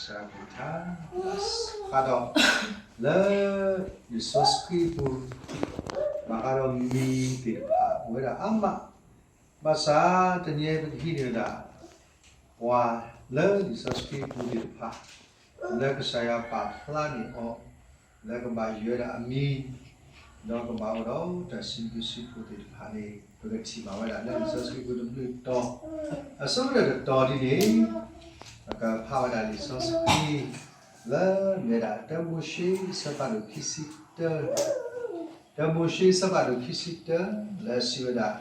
စၢ်ကထါ ဘၣ်ဃးဒီး လၢလံာ်စီဆှံပူၤ ဘၣ်ဃးဒီးမံၤသ့ၣ်တဖၣ် အိၣ်ဝဲဒၣ်အါမး, ဘၣ်ဆၣ်တနံၤအံၤပကဟံးန့ၢ်ဝဲဒၣ် ပှၤလၢလံာ်စီဆှံပူၤသ့ၣ်တဖၣ် လၢကစၢ်ယွၤပာ်ဖျါန့ၢ်အီၤ လၢကဘၣ်ယုၢ်ဝဲဒၣ်အမံၤ ဒီးကဘၣ်အိၣ်ဒီးတၢ်စံးဘျုးစံးဖှိၣ်သ့ၣ်တဖၣ်န့ၣ် ပကထံၣ်ဘၣ်ဝဲဒၣ်လၢလံာ်စီဆှံပူၤတဘျုးတီၤ, အဆိကတၢၢ်တတီၤဒ်န့ၣ် ပကဖးဝဲဒၣ်လံာ်စီဆှံ လၢမ့ၢ်ဝဲဒၣ် တၢမိၤၡ့အဆၢဖးဒိၣ်ခံဆံတၢ, တၢမိၤၡ့အဆၢဖးဒိၣ်ခံဆံတၢ လၢအစံးဝဲဒၣ်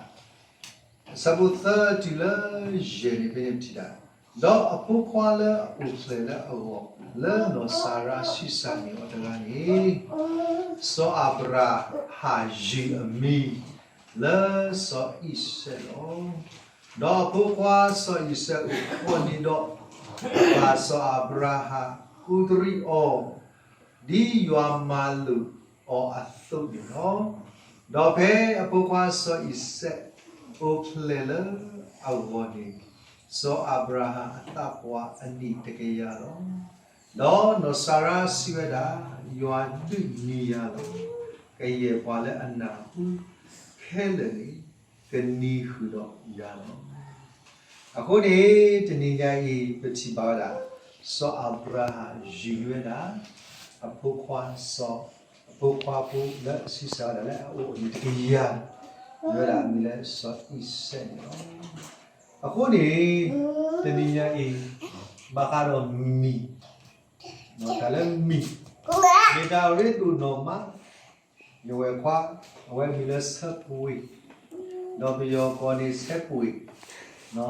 အဆၢဖိသၢတုၤလၢယဲၢ်န့ၣ် ဖဲန့ၣ်ပထံၣ်ဒၣ်, ဒီးအဖိခွါလၢအအိၣ်ဖျဲၣ်လၢအဂီၢ် လၢနီၢ်စၤရါဆံးစၢ်န့ၢ်အီၤတဂၤန့ၣ် စီၤအၤဘြၤဟၣ်ယုၢ်အမံၤ လၢစီၤအံၤစဲးလီၤ. ဒီးအဖိခွါစီၤအံၤစဲးအိၣ်ဃိးနံၣ်ဒီး ဘၣ်စီၤအၤဘြၤဟၣ်ကူးတရံးအီၤ ဒ်ယွၤမၤလိာ်အီၤအသိးန့ၣ်လီၤ. ဒီးဖဲအဖိခွါစီၤအံၤစဲး အိၣ်ဖျဲၣ်လၢအဂီၢ်န့ၣ် စီၤအၤဘြၤဟၣ်အသးပှၢ်အနံၣ်တကယၤလီၤ. ဒီးနီၢ်စၤရါစံးဝဲဒၣ်, ယွၤဒုးနံၤယၤလီၤ. ကယဲၢ်ပှၤလၢအနၢ်ဟူခဲလၢာ်န့ၣ် ကနံၤဃုာ်ဒီးယၤလီၤ. အဃိန့ၣ် တနံၤညါအံၤ ပထံၣ်ဘၣ်ဝဲဒၣ် စီၤအၤဘြၤဟၣ်ယုၢ်န့ၢ်ဝဲဒၣ် အဖိခွါစီၤ, အဖိခွါဖိလၢအဆံးစၢ်ဝဲဒၣ်လၢအအိၣ်အနံၣ်တကယၤ မ့ၢ်ဝဲဒၣ်အမံၤလၢစီၤအံၤစဲးန့ၣ်လီၤ. အဃိန့ၣ် တနံၤညါအံၤ ဘၣ်ဃးဒီးမံၤ, တၢ်လၢမံၤ မ့ၢ်တၢ်ရ့ဒိၣ်နီၢ်မး, ယဝဲၢ်ခွါ အဝဲမံၤလၢဆၢပှ့ၤ, ဒီးပယီၤကိးန့ၣ်ဆဲပှ့ၤ,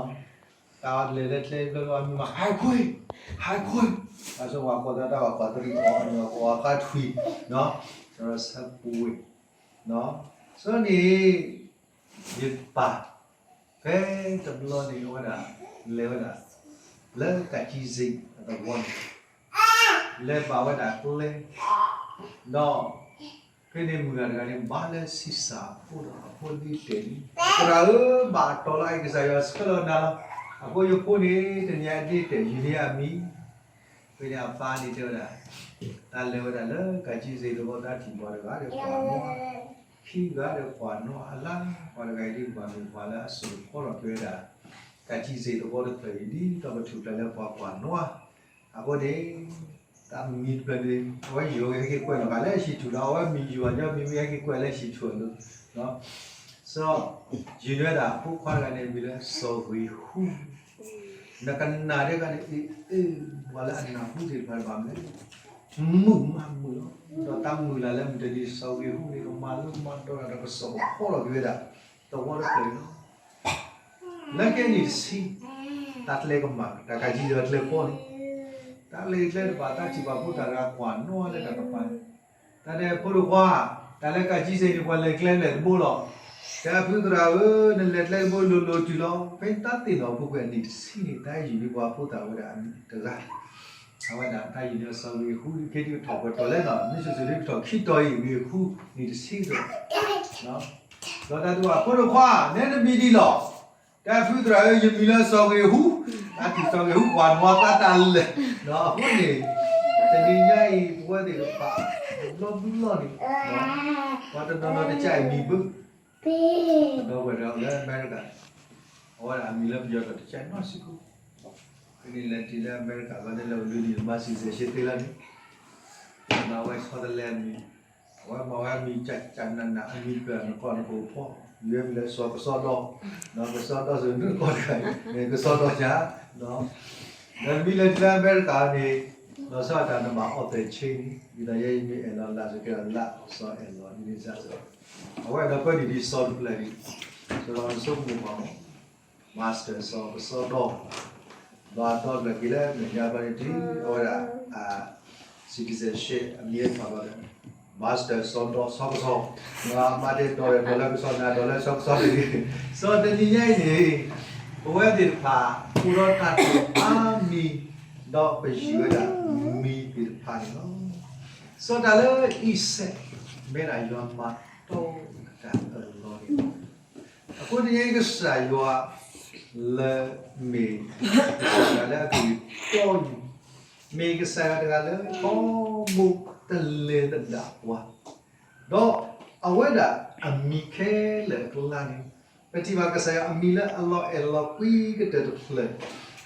တၢ်လဲၤလၢကျဲဘျီဘျီ မံၤမး ဟဲခွ့, ဟဲခွ့, အဆိဝဲကိးသးတၢ်ဝဲကိးတရံးအီၤ ကိးဝဲဃါထွံၣ်, ဆၢပှ့ၤ, ဆိန့ၣ် ယပၢ် ဖဲတဘျီန့ၣ် အဝဲဒၣ် လဲၤဝဲဒၣ် လၢကးကံစ့အသဝီန့ၣ် လဲၤဘၣ်ဝဲဒၣ်ကျဲ ဒီး ဖဲန့ၣ်မုၢ်ဂၤတဂၤန့ၣ် ဘါလၢဆံးစၢ်အဖိဒီးအဖိဒ်တဲာ်လံ, သရၣ်ဧၢ, ဘၣ်တီၤလီၤအံၤကစၢ်ယွၤဆှၢလီၤနၤလီၤ. အဃိယဖိန့ၣ် တနံၤအံၤဒ်တဲာ်ယုၢ်န့ၢ်အမံၤ, ဖဲန့ၣ်အပၢ်န့ၣ်တဲဝဲဒၣ်, တၢ်လဲၤဝဲဒၣ်လၢကးကံစ့သဝီ တၢ်ထံၣ်ပှၤတဂၤဒီးကွၢ်နီၣ်, ခံဂၤဒီးကွၢ်နီၣ်အလါ, ပှၤတဂၤအံၤဒ်ကွၢ်မ့ၢ်ပှၤလၢအစိာ်ခီလီၤက့ၤဝဲဒၣ် ကးကံစ့သဝီတဖျၢၣ်အံၤ ဒ်သိးကထူၣ်ဖျဲးလၢပှၤကွၢ်နီၣ်ဧါ. အဃိန့ၣ် တၢ်မံၤတဖျၢၣ်န့ၣ် အဝဲယုၢ်ဟဲက့ၤကွဲးနီၣ်ဃာ်လၢဟံၣ်ထူၣ်ဒီး အဝဲမံၤယုၢ်အီၤညီမံၤမံၤဟဲက့ၤကွဲးလၢဟံၣ်ထူၣ်အလိၤ, စီၤ ယုၢ်န့ၢ်ဝဲဒၣ်အဖိခွါတဂၤန့ၣ် မံၤလၢစီၤဂ့ၤဟူ, နကနၣ်ဒ်ဂၤန့ၣ် အ့ၣ်အ့ၣ် ပှၤလၢအနၢ်ဟူသ့ၣ်တဖၣ်တဘၣ်မနုၤလဲၣ်, မုာ်မးမုာ်လီၤ. ဒီးတၢ်မုာ်လၢ်လၢမုၢ်တနံၤ စီၤဂ့ၤဟူန့ၣ် ကမၤလိမၤဒိးတၢ်ဒီးကစိာ်ကဖီလီၤက့ၤဝဲဒၣ် သဝီတဖျၢၣ်အံၤလီၤ. လၢကဲနံၣ်တဆံ တၢ်ကျဲကမၣ် တၢ်ကးကံစ့ကျဲဖီန့ၣ်, တၢ်လဲၤကျဲတဘၣ် တၢ်ထံၣ်ဘၣ်ဖိသၣ်တဂၤကွၢ်နီၣ်လၢတၢ်ကပၤန့ၣ်, တၢ်တဲဖိတခွါ, တၢ်လၢကးကံစ့န့ၣ် ပှၤလဲၤကျဲလဲၤတဘိလီၤ. တဲဖုသရၣ်ဧၢ, နလဲၤကျဲတဘိလိၤလိၤတုၤလီၤ. ဖဲတၢ်သ့ၣ်နီၣ်အပူၤကွံာ်အနံၣ်တဆံန့ၣ် တၢ်ယုၢ်န့ၢ်ပှၤဖိသၣ်ဝဲဒၣ်အမံၤတဂၤ, အဝဲဒၣ်တၢ်ယုၢ်န့ၢ်အစီၤဂ့ၤဟူ ခဲဒုးကထီၣ်ပှဲၤတီၤလဲၣ်နီၤ, မ့ၢ်စိၤစိၤဒုးကထီၣ်ခံတီၤအံၤ ဂ့ၤဟူ နံၣ်တဆံဒီး ဒီးတၢ်ဒုးဘၣ်ဖိတခွါ, နဲနမံၤဒ်လီၤ. တဲဖုသရၣ်ဧၢ, ယမံၤလၢစီၤဂ့ၤဟူ, တၢ်ထံၣ်စီၤဂ့ၤဟူ ကွၢ်နီၣ်သးတၢ်လဲၤ, အဃိန့ၣ် တနံၤညါအံၤ ပဝဲသ့ၣ်တဖၣ် တဘျီဘျီန့ၣ် ပှၤတနီၤနီၤတကးအံၤမံၤဘၣ်, ဒီပုၢ်ဝဲၢ်တဂၤလၢအမဲရကၤ, အဝဲဒၣ်အမံၤလၢပယီၤဒီးတကးနီၢ်ဆံခိၣ်, ဖဲန့ၣ်လဲၤတုၤလၢအမဲရကၤ ဘၣ်န့ၣ်လၢအလွံၢ်နံၣ်မၤစံးစဲးရှဲသ့လီၤန့ၣ်, မၤဝဲဆီတလဲအမံၤ, အဝဲမၤဝဲအမံၤကၠးကၠးနးနး အမံၤတဖျၢၣ်နကီၢ်နကိးဖီ, ယွဲမံၤလၢစီၤကစီဒီ, ဒီးကစီဒီစၢၤနကီၢ်တခါအံၤ ကစီဒီကၠး, ဒီးမ့ၢ်လဲၤတုၤလၢအမဲရကၤန့ၣ် လီၤဆီဒၣ်တၢ်နဘၣ်အီၣ်သဲးဆ့န့ၣ် ဒ်သိးယဲယမ့ၢ်အဲၣ်လီၤလၢ်စ့ၢ်ကီးလၢ စီၤအဲၣ်လီၤဒ်န့ၣ်စ့ၢ်ကီး, အဝဲအဲၣ်ဒိးကွဲးန့ၢ်ဒံးစီၤတဖျၢၣ်န့ၣ်, စီၤလီၤနဆိကမိၣ်မး Master စီၤကစီဒီ, ဘၣ်ဒီဖျၢၣ်က့ၤလၢမဲာ်ညါဘျီန့ၣ်တုၤ အဝဲဒၣ် citizenship အမံၤဟဲထီၣ်ဘျီဒီး Master စီၤဒီစီၤကစီ, မၤတဲဒီးဒီးလၢကစီနၤဒီးလၢစီၤကစီတဂ့ၤ, စီၤတနံၤညါအံၤန့ၣ် ပဝဲသ့ၣ်တဖၣ် အိၣ်ဒီးတၢ်တိာ်အါမံၤ ဒီးပယုၢ်ဝဲဒၣ်မံၤသ့ၣ်တဖၣ်န့ၣ်လီၤ. စီၤတၢ်လၢအံၤစဲး မ့ၢ်ဒၣ်ယွၤမၤတီအတၢ်အၢၣ်လီၤန့ၣ်လီၤ. အဃိတနံၤအံၤကစၢ်ယွၤလၢမ့ၢ် ကစၢ်ယွၤလၢအကလုၢ်တီယုၢ် မ့ၢ်ကစၢ်ယွၤတဂၤလၢ ထီဘိတလဲၤသဒၣ်ပှၤ, ဒီးအဝဲဒၣ်အမံၤခဲလၢာ်အကျါန့ၣ်, ပထံၣ်ဘၣ်ကစၢ်ယွၤအမံၤလၢအလီၤအဲၣ်လီၤကွံကတၢၢ်တဖျၢၣ်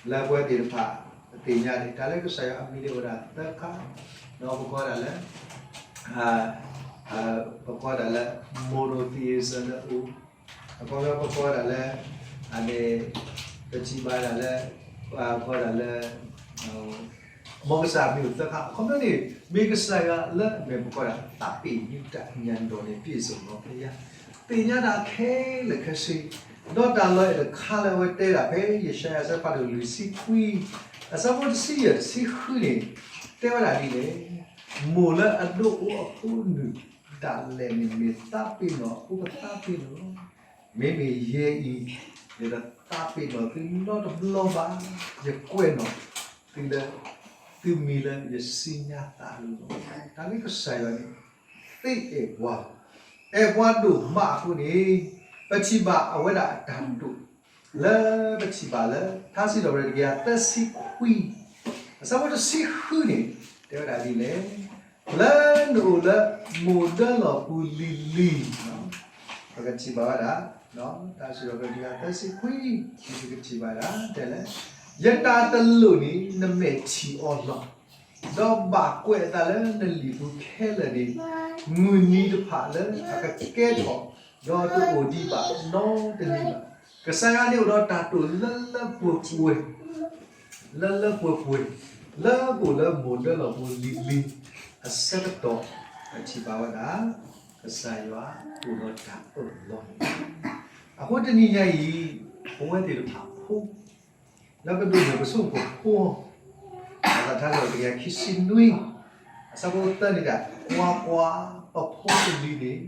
လၢပဝဲသ့ၣ်တဖၣ်သ့ၣ်ညါန့ၣ်, တၢ်လၢကစၢ်ယွၤအမံၤန့ၣ်အိၣ်ဝဲဒၣ်သၢခါ, ဒီးပကိးဒၣ်လၢ ပကိးဒၣ်လၢ monotheism လၢအအိၣ်, အခီပညီပကိးဒၣ်လၢ အန့ၣ် ပထံၣ်ဘၣ်ဒၣ်လၢ ပကိးဒၣ်လၢ မ်ကစၢ်မ့ၢ်အိၣ်သၢခါ, အခီပညီန့ၣ် မ့ၢ်ကစၢ်ယွၤလၢအမ့ၢ်ပကိးဒၣ် သးပ့ၤနံတၢ်ညါဒီးန့ၣ် ပြည့်စုံသောဘုရား, သ့ၣ်ညါတၢ်ခဲလၢာ်ခဲဆ့, ဒီးတၢ်လီၤအဲၣ်တခါလၢအဝဲတဲဒၣ်ဖဲ ယၡါယၤအဆၢဖးဒိၣ်လွံၢ်ဆံခွံ အဆၢဖိတဆံယဲၢ်တဆံဃုန့ၣ် တဲဝဲဒၣ်ဒ်လဲၣ်, မိၢ်လၢအဒိၣ်အိၣ်အဖိနုၢ် ဒၣ်လဲာ်န့ၣ်မ့ၢ်သးပ့ၤနီၣ်အဖိကသးပ့ၤနီၣ်လီၤ. မ့မ့ၢ်ယဲအံၤ ယတသးပ့ၤနီၣ်သုနီတဘျီဘၣ်, ယကွဲးနီၣ်သုလၢ သုမံၤလၢယစံညါသးအလိၤလီၤ. တၢ်လၢကစၢ်ယွၤန့ၣ် သ့အဲၣ်ပှၤ, အဲၣ်ပှၤဒိၣ်မးအဃိန့ၣ် ပထံၣ်ဘၣ်အဝဲဒၣ်အတၢ်ဒိၣ် လၢပထံၣ်ဘၣ်လၢ ထါစံးထီၣ်ပတြၢၤတကယၤသၢဆံခွံ အဆၢဖိတဆံဃုန့ၣ် တဲဝဲဒၣ်ဒ်လဲၣ်, လၢနအိၣ်လၢမိၢ်ဒၢလီၢ်ပူၤလံၤလံၤ, ပကထံၣ်ဘၣ်ဝဲဒၣ် ထါစံးထီၣ်ပတြၢၤတကယၤသၢဆံခွံ ပကထံၣ်ဘၣ်ဒၣ်တဲလဲၣ်, ယတၢ်တလိၣ်န့ၣ် နမဲာ်ထံၣ်အီၤလီၤ. ဒီးဘၣ်ကွဲးအသးလၢနလံာ်ပူၤခဲလၢာ်န့ၣ် မုၢ်နံၤတဖၣ်လၢအကကဲထီၣ် ဒီးတအိၣ်ဒံးဘၣ်နီတနံၤဘၣ်. ကစၢ်ယွၤန့ၣ်အိၣ်ဒီးတၢ်တိာ်လၢလၢပှဲၤပှဲၤ လၢလၢပှဲၤပှဲၤ လၢပအိၣ်လၢမိၢ်ဒၢလီၢ်ပူၤလံၤလံၤ အဆၢကတီၢ် ပထံၣ်ဘၣ်ဝဲဒၣ် ကစၢ်ယွၤအိၣ်ဒီးတၢ်အၢၣ်လီၤန့ၣ်လီၤ. အဃိတနံၤညါအံၤ ပဝဲသ့ၣ်တဖၣ်ဖိ လၢပဒိးန့ၢ်ပဆိကမိၣ်ဖိ အသးထါလၢတကယၤခံဆံနွံ အဆၢဖိသၢန့ၣ်ဒၣ် ကွၢ်ကွၢ်, ပဖိပလံၤန့ၣ်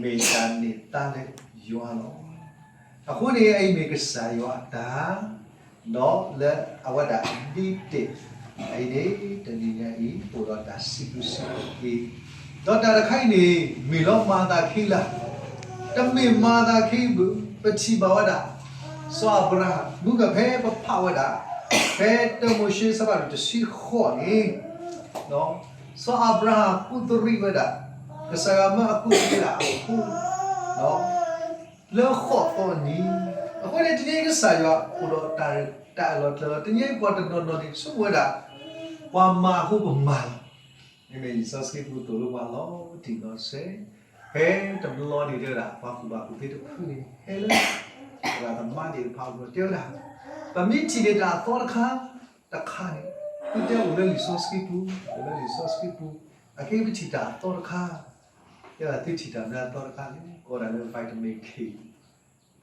မ့ၢ်တၢ်န့ၢ်သါလၢယွၤလီၤ. အဃိန့ၣ် အအံၤမ့ၢ်ကစၢ်ယွၤအတၢ် ဒီးလၢအဝဲဒၣ်အဒ့တဲာ် အအံၤန့ၣ် တနံၤညါအံၤ အိၣ်ဒီးတၢ်စံးဘျုးစံးဖှိၣ်က့ၤ ဒီးတၢ်တခါအံၤန့ၣ် မ့ၢ်လီၤမၤသးခံလၢ တမ့ၢ်မၤသးခံဘၣ်, ပထံၣ်ဘၣ်ဝဲဒၣ် စီၤအၤဘြၤဟၣ် မုၢ်ကဖဲပဖးဝဲဒၣ် ဖဲတၢမိၤၡ့အဆၢဖးဒိၣ်တဆံဃိးန့ၣ် စီၤအၤဘြၤဟၣ်ကူးသရံးဝဲဒၣ် ကစၢ်ယွၤမၢအကူးသရံးဝဲဒၣ်အဖိ လၢဃိးသီအနံၤ, အဃိန့ၣ် တနံၤအံၤကစၢ်ယွၤအိၣ်ဒီးတၢ်အၢၣ်လီၤတၢ်အၢၣ်လီၤ, တနံၤအံၤပှၤတနီၤနီၤန့ၣ် ဆိကမိၣ်ဝဲဒၣ် ပှၤမၤအဃိပမၤလီၤ. မ့မ့ၢ်လံာ်စီဆှံပူၤသိၣ်လိပှၤလီၤတံၢ်လီၤဆဲး, ဖဲတဘျီန့ၣ်တဲဝဲဒၣ် ပှၤကူၣ်ဘၣ်ကူၣ်သ့တဖုန့ၣ် ဟဲလၢ သရၣ်သမါသ့ၣ်တဖၣ်အအိၣ်ဒီးတဲဝဲဒၣ်, ပမ့ၢ်ထံၣ်န့ၢ်တၢ်အသီတခါ တခါန့ၣ် သုတဲအိၣ်လၢလံာ်စီဆှံပူၤ, အိၣ်လၢလံာ်စီဆှံပူၤ, အကဲပထံၣ်တၢ်အသီတခါ, တဲဝဲဒၣ်သုထံၣ်တၢ်မနုၤအသီတခါလဲၣ်, ကိးဒၣ်လၢ vitamin K,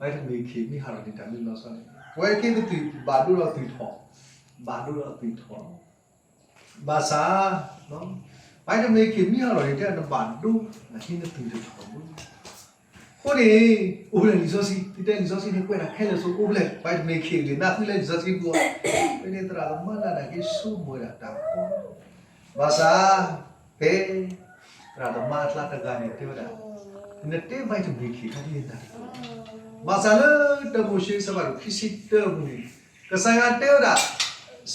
vitamin K မ့ၢ်ဟးထီၣ်န့ၣ် တၢ်မနုၤလီၤဆီန့ၣ် ပဝဲက့ၤပသုးဘၣ်ဒိဒီးသုးထီၣ်, ဘၣ်ဒိဒီးသုးထီၣ် ဘၣ်ဆၣ် vitamin K မ့ၢ်ဟးထီၣ်န့ၣ် တဲနဘၣ်ဒိ နဟံးနသုးတထီၣ်ဘၣ်. အဃိန့ၣ် အိၣ်ဖဲလဲၣ်လံာ်စီဆှံ, သုတဲလံာ်စီဆှံန့ၣ် ကွဲးတၢ်ခဲလၢာ်ဆိ အိၣ်ဖဲလဲၣ် vitamin K ဂ့ၤ နၢ်ဃုလၢလံာ်စီဆှံပူၤ, ဖဲန့ၣ်သရၣ်သမါလၢနက့ၤဆိကမိၣ်ဝဲဒၣ်တၢ်ကီ, ဘၣ်ဆၣ် ဖဲ သရၣ်သမါအကျါတဂၤန့ၣ် တဲဝဲဒၣ် နတဲ vitamin K ခါဒ်န့ၣ်တၢ်တကီ, ဘၣ်ဆၣ်လၢတၢမိၤၡ့အဆၢဖးဒိၣ်ခံဆံတၢအပူၤန့ၣ် ကစၢ်ယွၤတဲဝဲဒၣ်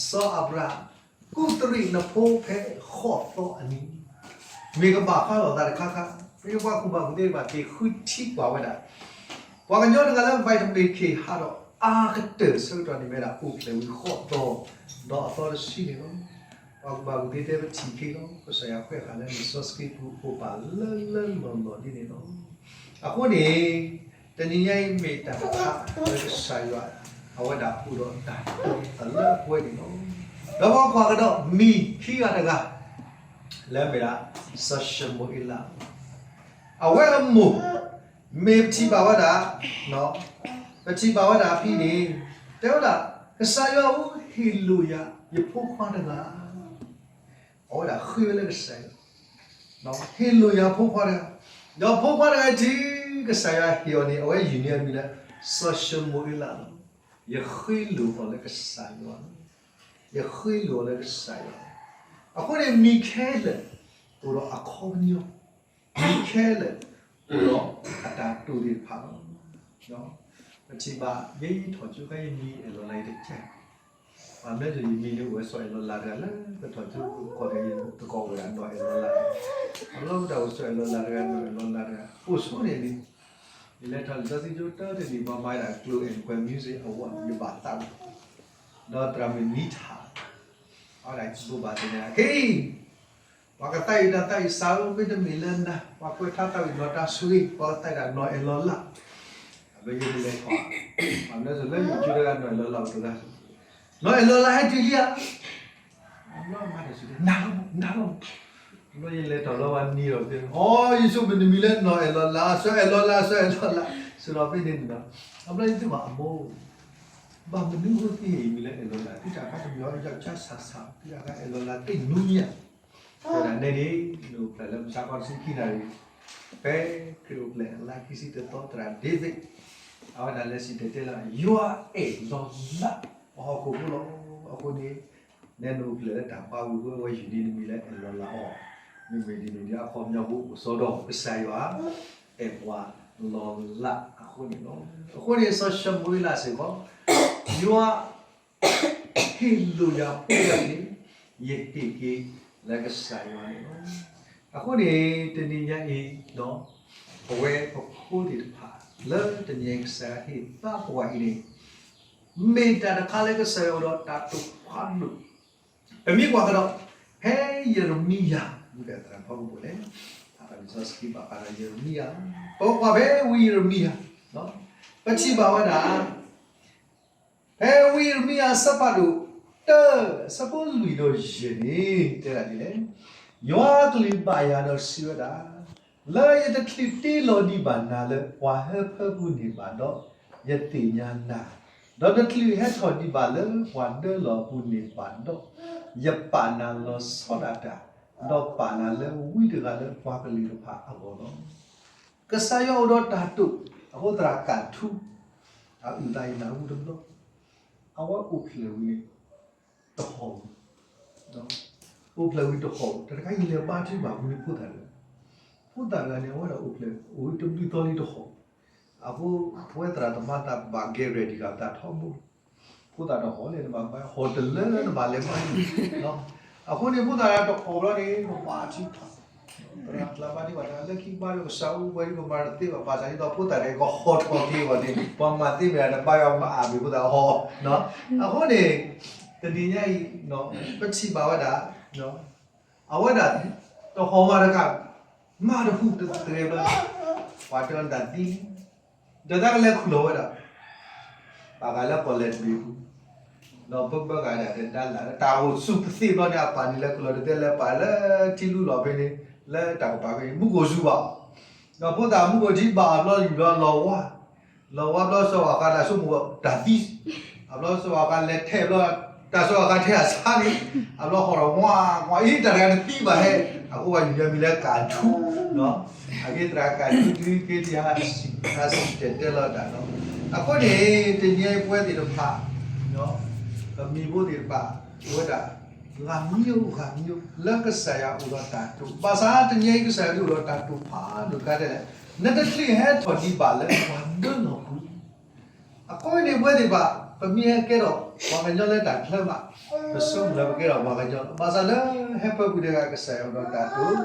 စီၤအၤဘြၤဟၣ် ကူးသရံးနဖိဖဲဃိးသီအနံၤ, မ့ၢ်ကဘၣ်ဃးလိာ်သးတခါခါ, မ့ၢ်ပှၤကူၣ်ဘၣ်ကူၣ်သ့ဘၣ်က့ၤဃုထံကွၢ်ဝဲဒၣ်, ပှၤကညီတဂၤလၢ vitamin K ဟးထီၣ်အါကတၢၢ်ဆၢကတီၢ်န့ၣ်မ့ၢ်ဒၣ် အိၣ်ဖျဲၣ်ဝံၤဃိးသီ ဒီးအသီတဆံန့ၣ်လီၤ. ပှၤကူၣ်ဘၣ်ကူၣ်သ့တဲပထံၣ်က့ၤလီၤ, ကစၢ်ယွၤခွဲးဃာ်လၢလံာ်စီဆှံပူၤအိၣ်ပာ်လၢလၢလီၢ်လီၢ်ဒ်န့ၣ်လီၤ. အဃိန့ၣ် တနံၤညါအံၤမ့ၢ်တၢ်တခါလၢကစၢ်ယွၤ အဝဲဒၣ်အိၣ်ဒီးတၢ်အၢၣ်လီၤလၢပှဲၤန့ၣ်လီၤ. ဒီးပကွၢ်ကဒီးမံၤခံဂၤတဂၤ လၢအမ့ၢ်ဒၣ် စီၤၡမူၤအ့လး, အဝဲအမိၢ် မ့ၢ်ပထံၣ်ဘၣ်ဝဲဒၣ်, ပထံၣ်ဘၣ်ဝဲဒၣ်ဖဲန့ၣ် တဲဝဲဒၣ် ကစၢ်ယွၤဧၢ ဟ့ၣ်လိာ်ယၤ ယဖိခွါတဂၤ အဝဲဒၣ်ဃ့ဝဲလၢကစၢ်ယွၤ, ဟ့ၣ်လိာ်ယၤဖိခွါတဂၤ, ဒီးဖိခွါတဂၤထံၣ် ကစၢ်ယွၤဟ့ၣ်အီၤန့ၣ် အဝဲယုၢ်န့ၢ်အမံၤလၢ စီၤၡမူၤအ့လးလီၤ. ယဃ့လိာ်အီၤလၢကစၢ်ယွၤလီၤ. ယဃ့လိာ်အီၤလၢကစၢ်ယွၤလီၤ. အဃိန့ၣ် မံၤခဲလၢာ် အိၣ်ဒီးအခီပညီ, မံၤခဲလၢာ် အိၣ်ဒီးအတၢ်တိာ်သ့ၣ်တဖၣ်လီၤ. ပထံၣ်ဘၣ် ယဲယထီၣ်ကၠိခါ ယမံၤအဲၣ်လီၤလၢယတကဲ မ့ၢ်ယမံၤန့ၣ်အိၣ်ဝဲစီၤအဲၣ်လီၤလးတဂၤလၢကထီၣ်ထူကိးန့ၣ် သကိးဝဲဒၣ်နီၢ်အဲၣ်လီၤလး, အလီၢ်တၢ်အိၣ်စီၤအဲၣ်လီၤလးတဂၤ နီၢ်အဲၣ်လီၤလးတဂၤ အိၣ်ဆိန့ၣ်န့ၣ်, ယလဲၤထီၣ်လံာ်စီဆှံကၠိတၢတနံၣ် ပှၤမၤဝဲဒၣ်ကျိ and ကွဲး music award ယဘၣ်သး, ဒီးသရၣ်မုၣ်နံထၣ် အဝဲဒၣ်ဘိးဘၣ်သ့ၣ်ညါ ခဲအံၤ ပှၤကသးအံၤတၢ်သးအံၤစးဧၢ မ့တမ့ၢ်လၢနၤ ပှၤကွဲးထါသးဝံၣ်နီၢ်တၢ်ဆိၣ်ဂ့ၤ ပှၤကသးအံၤဒၣ်နီၢ်အဲၣ်လီၤလး, အဘျီယလဲၤထီၣ်, မ့ၢ်လၢလၢယိၤကၠိတဂၤနီၢ်အဲၣ်လီၤလးအိၣ်တဂၤ, နီၢ်အဲၣ်လီၤလးဟဲတုၤလံဧါ, ဘျီမၤတၢ်ဆိၣ်ဂ့ၤ နၤလီၤ နၤလီၤ, ဘျီယလဲၤထီၣ်လီၤဝဲနံၤဒီး အီ ယဆိကမိၣ်နမံၤလၢနီၢ်အဲၣ်လီၤလး စီၤအဲၣ်လီၤလး စီၤအဲၣ်လီၤလး စ့ၢ်ကီးဖဲန့ၣ်န့ၣ်ဒီး, အဘျီယသ့ၣ်ဘၣ်အမိၢ် ဘၣ်မနုၤအဃိသ့ၣ်ဟ့ၣ်မံၤလၢအဲၣ်လီၤလး သုတၢ်ခါတမံၤအီၤ ယီၢ်ကၠါဆးဆး သုတၢ်ခါအဲၣ်လီၤလးသ့ၣ်နူမံၤဧါ, တဲဒၣ်နဲဒၣ် နအိၣ်ဖျဲၣ်လၢမုၢ်ဆါခီတဆံခံနၣ်ရံၣ်, ဖဲခရံာ်အိၣ်ဖျဲၣ်လါခံဆံတသီ သရၣ်ဒ့ဘ့ၣ် အဝဲဒၣ်လဲၤစံၣ်တဲၤတဲလီၤ ယွၤအဲၣ်လီၤလး ပှၤဟီၣ်ခိၣ်ဖိလီၤ. အဃိန့ၣ် နဲနအိၣ်ဖျဲၣ်လၢတၢ်ဘါဝံၤဝဲ အဝဲယူၢ်န့ၢ်နမံၤလၢအဲၣ်လီၤလးအီၤ, မ့မ့ၢ်ဒ်န့ၣ်ဒီး အခီပညီဖိအိၣ်စီဒီး ကစၢ်ယွၤ အဲၣ်ပှၤလီၤလးအဃိန့ၣ်လီၤ. အဃိန့ၣ် စီၤၡမူၤအ့လးစ့ၢ်ကီး ယွၤ ဟ့ၣ်လိာ်ယၤဖိတဂၤန့ၣ် ယဟ့ၣ်က့ၤလၢကစၢ်ယွၤန့ၣ်လီၤ. အဃိန့ၣ် တနံၤညါအံၤ ပဝဲပဖိသ့ၣ်တဖၣ် လၢတနံၤအံၤကစၢ်ယွၤဟ့ၣ်သါပှၤအံၤန့ၣ် မ့ၢ်တၢ်တခါလၢကစၢ်ယွၤအိၣ်ဒီးတၢ်တိာ်ဖးဒိၣ်, ပမ့ၢ်ကွၢ်ကဒီး ဖဲယံးရမံယၤ မ့ၢ်ကသရၣ်ဖီကပိာ်လဲၣ်, ဖဲလံာ်စီဆှံဘၣ်ဃးဒီးယံးရမံယၤ, ပကွၢ်ဖဲဝံယံးရမံယၤ, ပထံၣ်ဘၣ်ဝဲဒၣ် ဖဲဝံယံးရမံယၤအဆၢဖးဒိၣ်တၢ အဆၢဖိလွံၢ်ဒီးယဲၢ်န့ၣ် တဲဒၣ်ဒ်လဲၣ်, ယွၤအကလုၢ်ဘၣ်ယၤဒီးစံးဝဲဒၣ်, လၢယတချုးတ့လီၤဒံးဘၣ်နၤလၢပှၤဟၢဖၢပူၤန့ၣ်ဘၣ်ဒီး, ယသ့ၣ်ညါနၤ, ဒီးတချုးဟဲထီၣ်ဒံးဘၣ်လၢပှၤဒၢလီၤအပူၤန့ၣ်ဘၣ်ဒီး, ယပာ်နၤလီၤဆီဒၣ်တၢ်, ဒီးပာ်နၤလၢဝံတဂၤလၢပှၤကလုာ်တဖၣ်အဂီၢ်လီၤ. ကစၢ်ယွၤအိၣ်ဒီးတၢ်တိာ်, အဃိသရၣ်ကၢ်ထူ အအုၣ်သးအံၤနၢ်ဟူတဘျီ, အဝဲအိၣ်ဖျဲၣ်ဝံၤန့ၣ် တဟီၣ်ဝံၤ, အိၣ်ဖျဲၣ်ဝံၤတဟီၣ်ဝံၤ တၢ်တခါအံၤလဲၤဘါထုကဖၣ်ဝံၤန့ၣ်ဖိသၣ်တဂၤ, ဖိသၣ်တဂၤန့ၣ် အဝဲဒၣ်အိၣ်ဖျဲၣ်အိၣ်ဝံၤတဘျုးသီလံတဟီၣ်, အဃိ ပဝဲသရၣ်သမါတၢ်ဘၣ်ဂဲၤရဲၣ်ဒံးဂၤတၢ်ထီဘိ ဖိသၣ်တဟီၣ်လဲၣ် နဘၣ်ဘါဟီၣ်တလၢနဘၣ်လဲၤဘါန့ၣ်, အဃိန့ၣ် ဖိသၣ်တဟီၣ်ဘျီန့ၣ် ပဘါထုကဖၣ်, သရၣ်ကျါဘါထုကဖၣ်တၢ်လၢခံဘါဒီးကစၢ်အိၣ်ဝဲဒ်ပမၤတသ့ဘၣ် ဘၣ်ဆၣ်ဒ်သိးဖိသၣ်န့ၣ် ကဟီၣ်ထီၣ်က့ၤအီၤန့ၣ် ပှၤမၤသ့မ့ၢ်ဒၣ်တဘါယွၤမၤအါဘ့ၣ်ဖိသၣ်ဟီၣ်, အဃိန့ၣ် တနံၤညါအံၤ ပထံၣ်ဘၣ်ဝဲဒၣ် အဝဲဒၣ် တဟီၣ်မးတကး မၤတဟူးတသ့ဘျီ, ပှၤတဲအီၤနတၢ်သံလံ, ဒီးတၢ်ကလဲၤခူၣ်လီၤဝဲဒၣ်, ပာ်ဂၤလၢပီၣ်လဲၣ်တဘ့ၣ်ပူၤ, ဒီးဘၢဘၢဂၤဒၣ်တဒါလၢ် တၢ်အိၣ်ဆူၣ်ပသ့ဘျီန့ၣ် အပာ်န့ၣ်လဲၤခူၣ်လီၤ တသ့လဲၤပာ်လၢထံလူလီၤဖဲန့ၣ် လၢတၢ်ကပၤဖဲန့ၣ် မူခိၣ်စူၤဘၣ်, ဒီးဖိသၣ်မူခိၣ်ထံဘၣ်အဘျီ ယူၢ်ဘျီလီၤဝါ လီၤဝါဘျီစီၤပၤဃးတၢ်ဆိကမိၣ်တၢ်သံ, အဘျီစီၤပၤဃးလဲၤထဲးဘျီ, တၢ်စီၤပၤဃးထဲးအဆါန့ၣ်, အဘျီဟီၣ်ဒီးဝါ, ဝါအံၤတၢ်တဂၤတသံဘၣ်ဟဲ, အဃိပှၤယူၢ်ယၤမံၤလၢကၢ်ထူ, အဂ့ၢ်သရၣ်ကၢ်ထူ သုက့တယါ, ဟးစံၣ်တဲၤတဲလီၤတၢ်နီၤ, အဃိန့ၣ် တနံၤအံၤပဝဲသ့ၣ်တဖၣ်, ပမံၤဖိသ့ၣ်တဖၣ်, ပဝဲဒၣ် ဂၤမံၤဧိၤဂၤမံၤဧိၤ လၢကစၢ်ယွၤအိၣ်ဒီးတၢ်တိာ်, ဘၣ်ဆၣ်တနံၤအံၤကစၢ်ယွၤဒုးအိၣ်ဒီးတၢ်တိာ်ဖးဒိၣ်တခါဒ်လဲၣ်, နတချုးဟဲထီၣ်ဒံးဘၣ်လၢပှၤဒၢလီၤပူၤ, အဃိန့ၣ်ပဝဲသ့ၣ်တဖၣ် ပမ့ၢ်ဟဲကဲထီၣ်ပှၤကညီလၢတၢ်ချၢဘၣ်, ပဆိကမိၣ်လၢပကဲထီၣ်ပှၤကညီလီၤ, ဘၣ်ဆၣ်လၢဟဲဖၢပူၤတဂၤကစၢ်ယွၤအိၣ်ဒီးတၢ်တိာ်,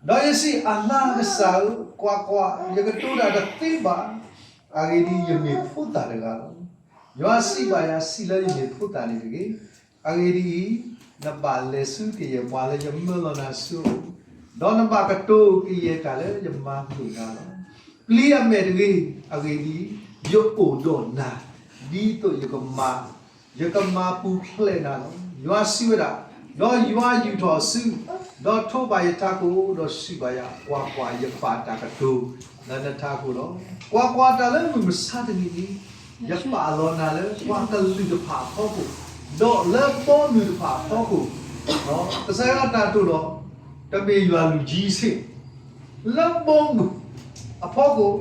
ဒီးယစံး အၢ လၢကစၢ်ဧၢ, ကွၢ်ကွၢ်, ယကတိၤတၢ်တသ့ဘၣ်, အဂ့ၢ်ဒ်အံၤ ယမ့ၢ်ဖိသၣ်တဂၤလီၤ. ယွၤစံးဘၣ်ယၤစံးလၢယမ့ၢ်ဖိသၣ်န့ၣ်တဂ့ၤ, အဂ့ၢ်ဒ်အံၤ, နဘၣ်လဲၤဆူကယဲၢ်ပှၤလၢယမၢလီၤနၤဆူအအိၣ်, ဒီးနဘၣ်ကတိၤကယဲၢ်တၢ်လၢယမၤလိာ်နၤလီၤ. ပျံၤအမဲာ်တဂ့ၤ, အဂ့ၢ်ဒ်အံၤ, ယအိၣ်ဒီးနၤ, ဒ်သိးယကမၤ, ယကမၤပူၤဖျဲးနၤလီၤ. ယွၤစံးဝဲဒၣ်, ဒီးယွၤယူာ်ထီၣ်အစု, ဒီးထိးဘၣ်ယထးခိၣ်, ဒီးစံးဘၣ်ယၤ, ကွၢ်ကွၢ်, ယပာ်တၢ်ကတိၤလၢနထးခိၣ်လီၤ. ကွၢ်ကွၢ်, တၢ်လၢမုၢ်မဆါတနံၤအံၤ, ယပာ်လီၤနၤလၢပှၤကလုာ်တဖၣ်အဖီခိၣ်, ဒီးလၢဘီမုၢ်တဖၣ်အဖီခိၣ်, ကစၢ်ယွၤတၢ်တိာ်ဒီး, တမ့ၢ်ယွၤလုၢ်ကံဆ့ၣ် လၢဘီမုၢ်အဖီခိၣ်, ဒ်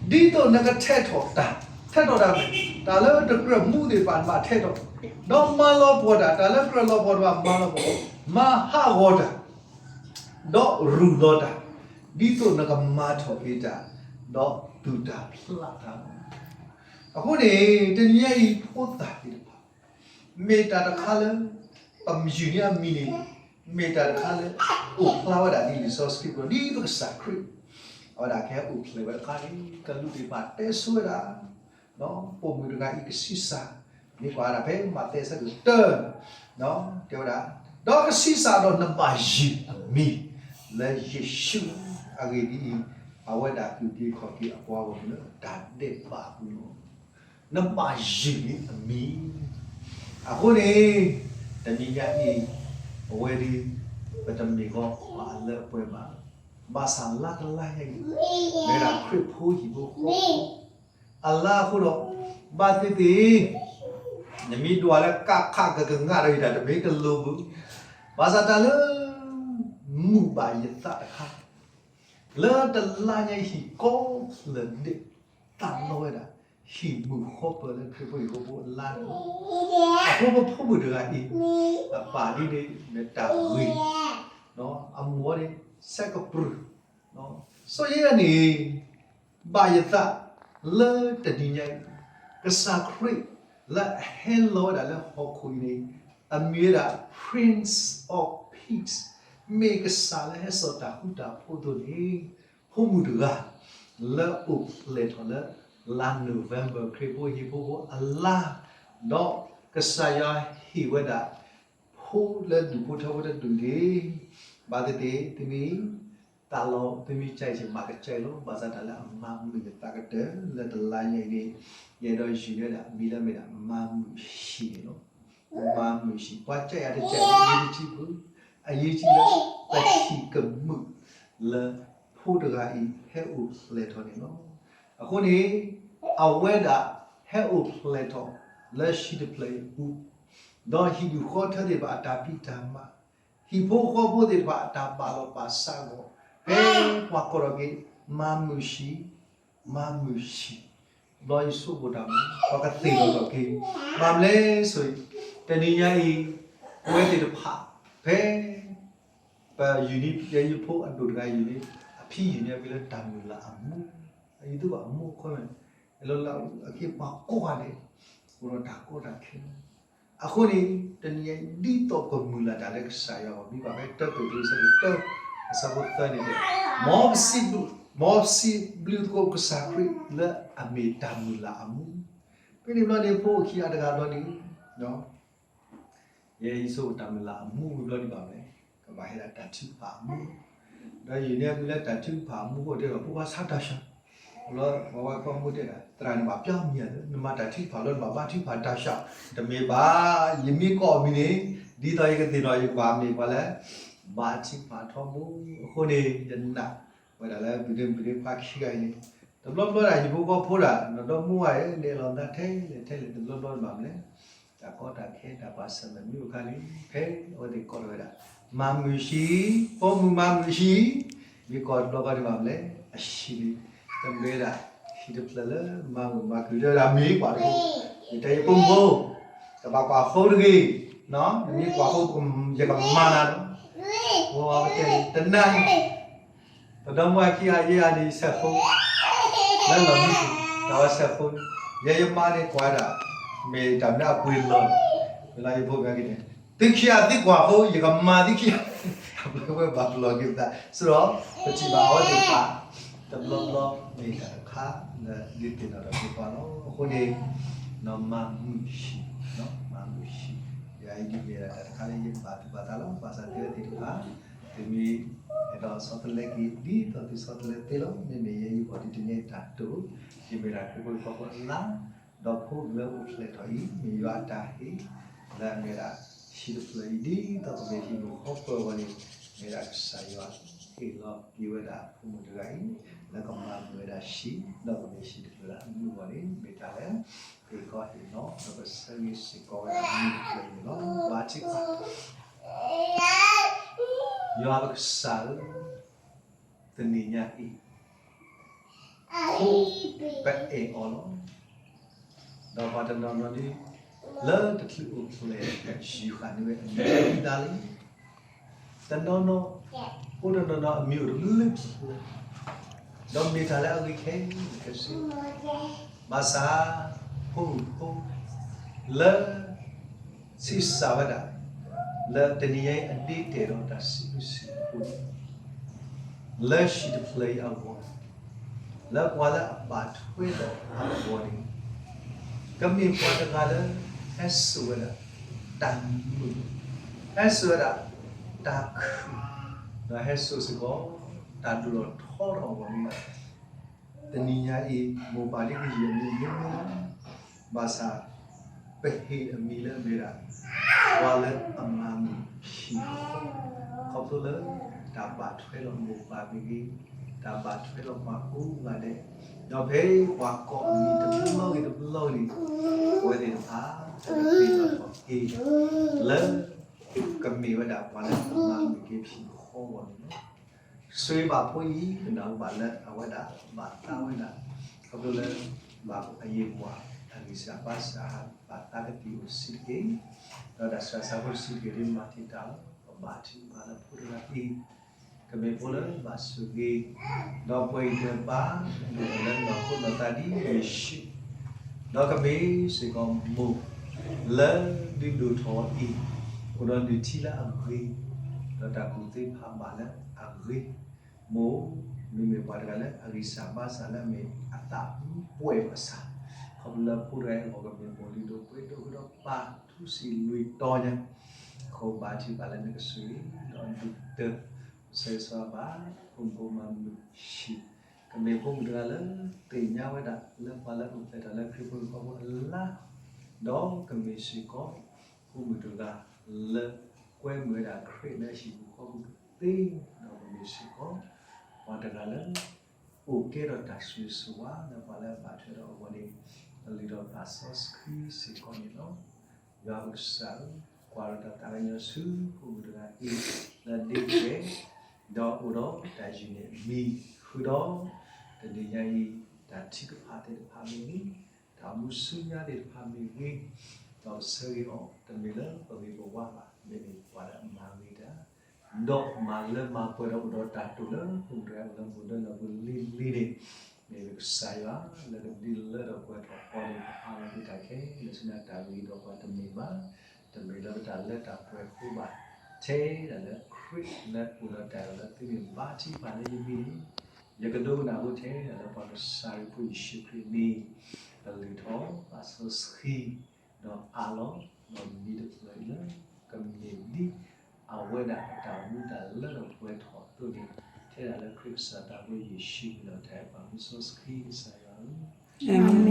သိးနကထဲးထီၣ်တၢ်, ထဲးထီၣ်တၢ်မ့ၢ်, တၢ်လၢတကြၢးမူသ့ၣ်တဖၣ်နဘၣ်ထဲးထီၣ်, ဒီးမၤလီၤပှီၢ်တၢ်, တၢ်လၢကြၢးလီၤပှီၢ်တဖၣ်မၤလီၤပှီၢ်, မၤဟးဂီၤတၢ်, ဒီးရူၢ်လီၤတၢ်, ဒ်သိးနကမၤထီၣ်က့ၤတၢ်, ဒီးသူၣ်တၢ်ဖျးတၢ်လီၤ. အဃိန့ၣ် တနံၤညါအံၤဖိသၣ်သ့ၣ်တဖၣ် မ့ၢ်တၢ်တခါလၢ ပယုၢ်န့ၢ်အမံၤန့ၣ် မ့ၢ်တၢ်တခါလၢ အိၣ်ဖျါဝဲဒၣ်ဒ်လံာ်စီဆှံပူၤ ဒ်ပကစၢ်ခရံာ် အဝဲဒၣ်ကဟဲအိၣ်ဖျဲၣ်ဝဲတခါန့ၣ် ကလူးသ့ၣ်တဖၣ်တဲဆိဝဲဒၣ် ပိာ်မုၣ်တဂၤအံၤကဆံးစၢ်, မ့ၢ်ကွၢ်ဝဲဒၣ်ဖဲမးသဲအဆၢဒိၣ်တၢ တဲဝဲဒၣ်, ဒီးကဆံးစၢ်ဒီးနဘၣ်ယုၢ်အမံၤ လၢယ့ၣ်ၡူးအဂ့ၢ်ဒ်အံၤ, အဝဲဒၣ်အုၣ်က့ၤခီၣ်က့ၤအပှၤဂီၢ်မုၢ်လၢတၢ်ဒဲးဘးအပူၤလီၤ. နဘၣ်ယုၢ်န့ၢ်အမံၤ, အဃိန့ၣ် တနံၤညါအံၤ အဝဲဒၣ် ပတမ့ၢ်ဃီပှၤအလၢအပှဲၤဘၣ်, ဘၣ်ဆၣ်လါတလါညါအံၤ မ့ၢ်ဒၣ်ခရံာ်ဖိဟံၣ်ဖိဃီဖိ အလါအဃိဒီး ဘၣ်သ့ၣ်သ့ၣ် နမ့ၢ်ဒွးလၢကးခးကကငၣ်ဒီးယတၢ်တမ့ၢ်တလိၤဘၣ်, ဘၣ်ဆၣ်တၢ်လၢ မုာ်ဘၣ်ယသးတခါ လၢတလါညါအံၤဟံၣ်ကိးဖျၢၣ်ဒဲး တၢ်လီၤဝဲဒၣ် ဟံၣ်မုာ်ဃီပၢၤလၢခရံာ်ဖိဟံၣ်ဖိဃီဖိအလါန့ၣ်လီၤ. အဃိပဖိမုၣ်တဂၤအံၤ အပၢ်ဒ်န့ၣ်မ့ၢ်တၢ်ဂ့ၤ, အမိၢ်န့ၣ် ဆဲးကပြုၢ်, စီၤယဲန့ၣ် ဘၣ်ယသးလၢတနံၤညါအံၤ ကစၢ်ခရံာ်လၢအဟဲလီၤဝဲဒၣ်လၢဟီၣ်ခိၣ်အံၤန့ၣ် အမံၤဝဲဒၣ် Prince of Peace မ့ၢ်ကစၢ်လၢဟဲစိာ်တၢ်ဃူတၢ်ဖိးအသိးန့ၣ် ဖိမုၣ်တဂၤ လၢအိၣ်ဖျဲၣ်ထီၣ်လၢ လါ November ခရံာ်ဖိဟံၣ်ဖိဃီဖိအလါ, ဒီးကစၢ်ယွၤဟ့ၣ်ဝဲဒၣ် ဖိလၢဒူၣ်ဖိထၢဖိတဒူၣ်န့ၣ်, ဘၣ်သ့ၣ်သ့ၣ် သုမ့ၢ် တၢ်လီၤ သုမ့ၢ်ကဲအံၤ မၤကကဲအံၤလီၤ. ဘၣ်ဆၣ်တၢ်လၢအမၤမုာ်ယသး ကတၢၢ်လၢတလါညါအံၤန့ၣ် ယအဲၣ်ဒိးယုၢ်န့ၢ်ဝဲဒၣ် မံၤလၢမ့ၢ်ဒၣ် မၤမုာ်ဟံၣ်န့ၣ်လီၤ. မၤမုာ်ဟံၣ် ပှၤကဲယၤတကဲယၤ အရေးတကြီးဘၣ်, အရေးကြီးလၢ ပဟံၣ်ကမုာ်လၢ ဖိတဂၤအံၤ ဟဲအိၣ်ဖျဲၣ်ထီၣ်န့ၣ်လီၤ. အဃိန့ၣ် အဝဲဒၣ် ဟဲအိၣ်ဖျဲၣ်ထီၣ်လၢ ဟံၣ်တဖျၢၣ်အံၤအပူၤ, ဒီးဟံၣ်ဒူၣ်ဃီထၢသ့ၣ်တဖၣ်အတၢ်ဖံးတၢ်မၤ, ဟံၣ်ဖိဃီဖိသ့ၣ်တဖၣ်အတၢ်ပာ်လီၤပာ်စးအဂီၢ်, ဖဲပှၤကိးထီၣ်က့ၤ မၤမုာ်ဟံၣ်, မၤမုာ်ဟံၣ်, ဘျီယဆိကမိၣ်တၢ်မး ပှၤကသ့ၣ်နီၣ်ထီၣ်က့ၤ, ဘၣ်မနုၤလဲၣ်ဆိၣ်, တနံၤညါအံၤ ပဝဲသ့ၣ်တဖၣ် ဖဲ ပယုၢ်န့ၢ် ယဖိအဒိၣ်တဂၤယုၢ်န့ၢ် အဖံယုၢ်န့ၢ်အဖံလၢတၢ်မုၢ်လၢ်အမူ, အယုၢ်သူၣ်ဘၣ်အမူအခွဲး, လၢလၢအက့ၤပှၤကိးဂၤဒဲး, အိၣ်ဒီးတၢ်ကီတၢ်ခဲ အဃိန့ၣ် တနံၤအံၤ ဒ်သိးပမုၢ်လၢ်တၢ်လၢကစၢ်ယွၤ ပမ့ၢ်ဘၣ်ဖဲတၢ်ကတိၤဒ်အံၤ တၢ် အဆၢဖိသၢန့ၣ်, မ်ပစံးဘျုး, မ်ပစံးဘျုးသကိးကစၢ်ခရံာ်လၢအမ့ၢ်တၢ်မုၢ်လၢ်အမူ, ဖဲန့ၣ်ဘျီန့ၣ် ဖိခံဂၤတဂၤဘျီန့ၣ် ယဲယဆိကမိၣ်တၢ်မုၢ်လၢ်အမူဝံၤဘျီဒံးဘၣ်မလဲၣ်, ကဘၣ်ဟဲဒၣ်တၢ်ထုကဖၣ်အမူ, ဒီးယုၢ်န့ၢ်အဖံလၢတၢ်ထုကဖၣ်အမူအဃိတဲဒီး ဖိခွါဆါတၢ်ဆှၢ, လီၤ ပှၤဝဲကွၢ်မူတဲဒၣ် သရၣ်န့ၣ်ဘၣ်ပျီမံၤဧါ, နမၤတၢ်ထုကဖၣ်လီၤ နဘၣ်ဘါထုကဖၣ်တၢ်ဆှၢ, တမ့ၢ်ဘၣ်, ယမ့ၢ်ကိးအမံၤန့ၣ် ဒ်သိးယကသ့ၣ်နီၣ် ယကဘၣ်မ့ၢ်ပှၤလၢ ဘါထုကဖၣ်ထီဘိ, အဃိန့ၣ် ယနာ်ဝဲဒၣ်လၢ ပဒ့မုၣ်ဒ့ခွါခံဂၤအံၤန့ၣ် တဘျီဘျီဒၣ် ဟံၣ်ဖိဃီဖိဒၣ် နီၢ်ဒီမါဝၤဧၢ နအဲၣ်လီၤနသးထဲလဲၣ်ထဲလဲၣ် တဘျီဘျီဘၣ်မနုၤလဲၣ်, တၢ်ကီတၢ်ခဲတၢ်ပာ်ဆၢမုၢ်မ့ၢ်အိၣ်အခါန့ၣ် ဖဲအဝဲသ့ၣ်ကိးထီၣ်ဝဲဒၣ် မၤမုာ်ဟံၣ်, ပိာ်မုၣ်မၤမုာ်ဟံၣ်, မ့ၢ်ကိးတဘျီဘျီန့ၣ်ဘၣ်မနုၤလဲၣ် အဟံၣ်န့ၣ် ကမ့ၢ်ဝဲဒၣ် ဟံၣ်တဖျၢၣ်လၢ မၤမုာ်မၤခုၣ်တဲဝဲဒၣ်မ့ၢ်ပှၤတဂ့ၤ, ယတဲယပိာ်မုၣ်ဖိ တဘၣ်ကွၢ်ဃိတဂ့ၤ, နမ့ၢ်ကွၢ်ဃိ ယကမၤနၤလီၤ, ဝဲတဲတနၤ ပဒီမါဝၤခံဂၤယဲယၤန့ၣ် ယဆဲးဖိ လၢလီၢ်မံပူၤ ဒီးဝဲဆဲးဖိ, ယဲယမါန့ၣ်ကွၢ်ဒၣ် မ့ၢ်တၢ်မနုၤအပှ့ၤလီၤ, မ့ၢ်လၢယဖိမ့ၢ်က့ၤန့ၣ် သုခံဂၤသုကွၢ်ဖိ ယကမၤသုခံဂၤ, အဝဲဘၣ်ပလီၢ်က့ၤသး ဆိဒီး ပထံၣ်ဘၣ်အဝဲသ့ၣ်တဖၣ် တဘျီဘျီမ့ၢ်တၢ်တခါလၢဒုးသ့ၣ်နီၣ်ထီၣ်က့ၤပှၤလီၤ. အဃိန့ၣ် နီၢ်မၤမုာ်ဟံၣ်, မၤမုာ်ဟံၣ်, ယၤအံၤဒ်မ့ၢ်ဒၣ်တၢ်တခါလၢယဘၣ်သူၣ်ဘၣ်သးလီၤ. ဘၣ်ဆၣ်သ့ၣ်တဖၣ် သုမ့ၢ်အဲၣ်ဒိးဆီတလဲက့ၤ ဒ်သိးသုဆီတလဲသ့လီၤ. မ့မ့ၢ်ယဲအံၤဘၣ်ဒ်တနံၤတၢ်တိာ် ယမ့ၢ်ဒၣ်ခရံာ်ဖိဟံၣ်ဖိဃီဖိအလါ, ဒီးဖိလၢအိၣ်ဖျဲၣ်ထီၣ်အံၤ မ့ၢ်ယွၤအတၢ်ဟ့ၣ် လၢအမ့ၢ်ဒၣ်ဟံၣ်တဖျၢၣ်အံၤ ဒ်သိးကမ့ၢ်ဟံၣ်မုာ်ဃီပၢၤအဂီၢ်န့ၣ် မ့ၢ်ဒၣ်ကစၢ်ယွၤဟ့ၣ်လီၤက့ၤဝဲဒၣ်ဖိမုၣ်တဂၤအံၤ လၢကမၤမုာ်ဝဲဒၣ်ဟံၣ် ဒီးကမ့ၢ်ဟံၣ်တဖျၢၣ်လၢအမုာ်အဂီၢ်န့ၣ် မ့ၢ်တၢ်လၢ ဟ့ၣ်ခီဟ့ၣ်နီၤ ဒီးကဆၢဂ့ၤစ့ၢ်ကီးဝဲဒၣ်မုၣ်တဖျၢၣ်အံၤန့ၣ်လီၤ. ဘါထုကဖၣ် ယွၤပကစၢ်ဧၢ, တနံၤညါအံၤ ဖိပအဲၣ်အီၤလီၤ. ဒီးပှၤတနီၤနီၤဒ် လၢတချုးအိၣ်ဖျဲၣ် ယူၢ်ဃာ်န့ၢ်ဝဲအမံၤဒ်သးလံ. တနီၤနီၤ ဖိတနီၤနီၤအမံၤအိၣ်တဘျုးဖျၢၣ် ဒီးမ့ၢ်တၢ်လၢအဂ့ၤခဲလၢာ်ခဲဆ့ ဘၣ်ဆၣ် ဖိမုၣ်ဖိ လၢ ဆံးစၢ်ဝဲဒၣ် လၢတနံၤညါအံၤအဒ့တဲာ်ဒီးတၢ်စံးဘျုးစံးဖှိၣ် လၢဟံၣ်တဖျၢၣ်အံၤအဂီၢ် လၢပှၤလၢအဘၣ်ထွဲဒီးအဂီၢ်န့ၣ် ကမ့ၢ်ပှၤတဂၤလၢ ဟဲစိာ်ဝဲဒၣ် တၢ်မုာ်, ဟဲစိာ်ဝဲဒၣ် တၢ်ခုၣ်, ဒီးဟဲစိာ်စ့ၢ်ကီး တၢ်ဒိၣ်ထီၣ်ထီထီၣ်အဂီၢ်န့ၣ်လီၤ. တနံၤညါအံၤ မိၢ်ပၢ်ဒ်ကယံာ်အမံၤမံၤမံၤလီၤ. ဘၣ်ဆၣ် ပဟ့ၣ်အမံၤလၢအမ့ၢ်ဒၣ် ပှၤလၢအမၤမုာ်ဟံၣ်ဃီ, ခီဖျိလၢ တၢ်ဘၣ်ထွဲဒီးမိၢ်ပၢ်မ့ၢ်ဂ့ၤ, တၢ်ဘၣ်ထွဲဒီးပှၤကိးဂၤဒဲး, ဒီးဖဲပှၤကိးအမံၤတဘျီဂ့ၤတဘျီဂ့ၤန့ၣ် အဝဲသ့ၣ်တဖၣ် ကသ့ၣ်နီၣ်ထီၣ်က့ၤ လၢ ကမ့ၢ်ဝဲဒၣ်ပှၤလၢအမၤမုာ်က့ၤဟံၣ်ဃီအဂီၢ်န့ၣ်လီၤ. စူဘၣ်ဖိအံၤ ကနၣ်ဘၣ်လၢအဝဲဒၣ်ဘၣ်သးဝဲဒၣ် ခီဖျိလၢ ဘၣ်အယံၤဘၣ်အဂံၢ်စၢ်ဘါစၢ် ဘၣ်သးကသံၣ်အိၣ်ဆံးတက့ၢ်. ဒီးတၢ်စှၤစၢ်ဖိတဆံးတက့ၢ် ဒ်မၤတံာ်တာ်လီၤ. ပဘၣ်ထံၣ်ဘၣ်လၢဖိတဂၤအံၤ ကမ့ၢ်ဖိလၢဘၣ်ဆိၣ်ဂ့ၤ, ဒီးပှဲၤအံၤတဘၣ်ဒိၣ်လၢနီၢ်ခိနီၢ်သးဒ်ယ့ၣ်ၡူး, ဒီးကမ့ၢ်စ့ၢ်ကီးမိၢ် လၢဒုးဒိၣ်ထီၣ်အံၤ အိၣ်ဒီးဒုးထံလၢအဂ့ၤ, ဒီးတၢ်ကူၣ်သ့ဖးဘၣ်လၢအဂ့ၤ, မိၢ် မ့မ့ၢ်ပှၤတဂၤလၢအဂံၢ်စၢ်ဘါစၢ်လၢအမ့ၢ်အသးပှဲၤဘၣ်ဆၣ်, ခီဖျိလၢဖိတဂၤအံၤအဂီၢ် ကမ့ၢ်မိၢ်လုၢ်ဒိၣ်ပှ့ၤဒိၣ်ဃုာ်ဒီးပၢ်ထူဆံးလွံၢ်တီညါ, အဃိဘၣ်ထံၣ်ဘၣ်လၢနကဆိၣ်ဂ့ၤ ဒီးဒုးကတၢၢ် ဆၢဂ့ၤဆၢဝါဘၣ် ဖိမုၣ်ဖိမၤမုာ်ဟံၣ်, ကမ့ၢ်ဖိမုၣ်တဂၤလၢသ့ၣ်ညါဝဲဒၣ် လၢပှၤလၢအအိၣ်ဖျဲၣ်ထီၣ်လၢခရံာ်ဖိဟံၣ်ဖိအလါ, ဒီးကမ့ၢ်စ့ၢ်ကီး ဖိမုၣ်တဂၤလၢ ကွဲမုာ်ဝဲဒၣ်ခရံာ်လၢဟံၣ်ဖိဃီဖိကသ့, ဒီးကမ့ၢ်စ့ၢ်ကီး ပှၤတဂၤလၢ အိၣ်ကဲထီၣ်တၢ်ဆိၣ်ဂ့ၤဆိၣ်ဝါလၢပှၤလၢအဘၣ်ထွဲဒီးအဂီၢ်န့ၣ် ပလုၢ်ထီၣ်သးစီဆှံစ့ၢ်ကီးန့ၣ်လီၤ. ယွၤပကစၢ်ဧၢ, ကွၢ်ဒီးတၢ်သးကညီၤဆူဖိမုၣ်တဂၤအံၤ လၢဒ့တဲာ် ဒီးအိၣ်ဒီးတၢ်ယုၢ်န့ၣ်အမံၤဃုာ်ဒီး တနံၤညါအံၤ တၢ်ထုကဖၣ်သ့ၣ်တဖၣ်မ့ၢ်ဂ့ၤ, တၢ်အိၣ်မူဆူညါသ့ၣ်တဖၣ်မ့ၢ်ဂ့ၤ, ဒီးပဆၢဂ့ၤအီၤ တမ့ၢ်လၢပဂ့ၤပဝါဘၣ်, မ့မ့ၢ်ပှၤလၢအမၤဂ့ၤတၢ် ဒီးမၤလၢမၤပှဲၤဒီးအိၣ်ဒီးတၢ်တိာ်လၢ ဖိမုၣ်တဂၤအိၣ်လၢမူဒၢလီၢ်ပူၤလံၤလံၤန့ၣ်, မ့ၢ်ပကစၢ်ယွၤလၢကဒုးလၢထီၣ်ပှဲၤထီၣ်အီၤန့ၣ် ပအးလီၤက့ၤတၢ်ခဲလၢာ်ဆူညါ တၢ်ဂ့ၤဒီးပှၤတမ့ၢ်ဘၣ်, တမ့ၢ်လၢပတၢ်လၢတၢ်ပှဲၤအဃိဘၣ်, ထဲဒၣ်လၢခရံာ်လၢအိၣ်ဒီးတၢ်အဲၣ်လၢသုမ့ၢ်ဘါထုကဖၣ်လၢယမံၤန့ၣ်, ယကဒိကနၣ်ဖိထဲဒၣ်လၢပှၤကစၢ်ယွၤဖိယ့ၣ်ၡူးခရံာ်အမံၤ, ပလုၢ်ထီၣ်သးစီဆှံ ဒီးအးလီၤ ဒီးမံၤတဖျၢၣ်အံၤလၢ ကမ့ၢ်ဒ် အဝဲဒၣ်အတၢ်မူတၢ်လၢထီၣ်ပှဲၤထီၣ်အသိးန့ၣ်, ထဲဒၣ်လၢခရံာ်ကစၢ်သးဘိယ့ၣ်ၡူးခရံာ်ဒီးတၢ်အဲၣ်ပှၤမူစီဆှံကစၢ်ယွၤဧၢ, အၤမ့ၣ်.